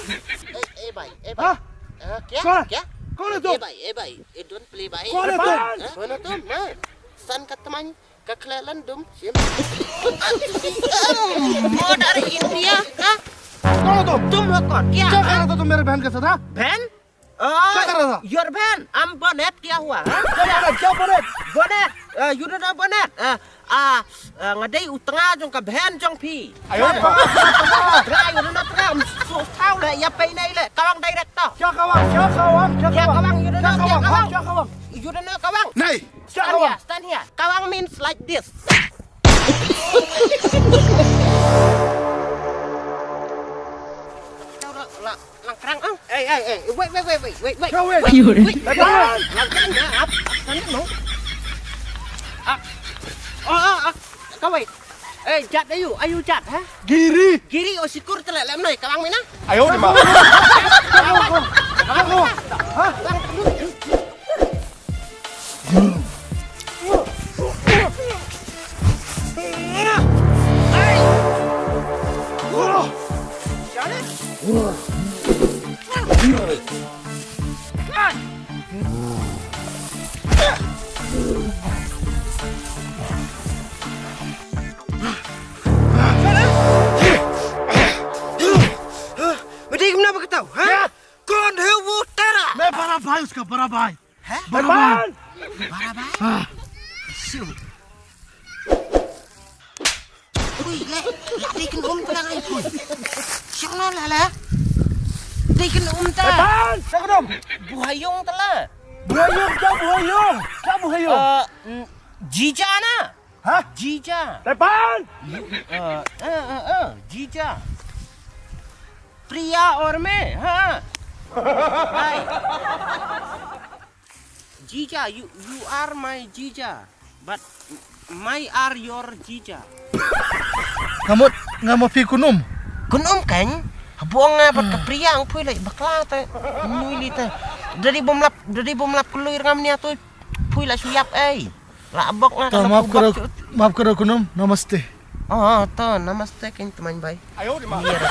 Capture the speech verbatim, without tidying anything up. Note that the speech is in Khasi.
ए, ए भाई, ए भाई। हाँ? हाँ, क्या? कौन? क्या? कौन है तुम? ए भाई, ए भाई, ये don't play भाई। कौन है तुम? हाँ? कौन है तुम? हाँ? सन का तमाम का खिलालन तुम? ये मर्डर इंडिया, हाँ? कौन हो तुम? तुम हो कौन? क्या? क्या कर रहा था तुम मेरे बहन के साथ, हाँ? बहन? क्या कर रहा था? Your बहन, हम बोनेट क्या हुआ, हाँ? क्या बोनेट? क्या बोनेट? बोनेट, uh, you don't know बोनेट? Uh, Ah, ah, nga dei u tnga jong ka bhen jong phi. Ayo, tnga, you don't know tnga, um, so tau le, ya pei nei le, kawang director. Kya kawang? Kya kawang? Kya kawang? You don't know kya kawang? You don't know kawang? Nahi. Kya kawang? Stand here, stand here. Kawang means like this. Tau le, le. Lang krang, ah. Hey, hey, hey. Wait, wait, wait, wait, wait, wait. Kawin. Wait, wait. Lang krang, ah. Ap, ap, kan, no? Ah. Oh, ah, ah. Kawin. Eh, jat ayu, ayu jat, ha? Giri. Giri, oh, sikur tele, lem noi, kawang mina. Ayo, di ma. Kawang, kawang. Kawang, kawang. Ha? Kawang, kawang. Beti kemana begitu, ha? Ya. Kon hewu tera. मैं बड़ा भाई उसका, बड़ा भाई। Hah? Barabai. Barabai? Ah. Shu. Ui, le, la dei kin um tela ngai pun. Shang na la la. Dei kin um ta. Ban, shang dum. Buhayung tela. Buhayung, क्या बुहायुंग? क्या बुहायुंग? Uh, mm, jija na. Hah? Jija. Tepan. Uh, uh, uh, uh, jija. Priya or me, ha? Hai. Jija, you, you are my jija, but my are your jija. Ngamut, ngamut phi kunum. Kunum kan? Habong nga bat ka Priya ang phui lai bakla ta. Nui li ta. Dari bomlap, dari bomlap kelui ngam ni atui phui lai suyap ai. Lah bok nga. To, maaf karo, maaf karo kunum. Namaste. Oh, to, namaste kin teman bai. Ayo, di ma. Iya, to.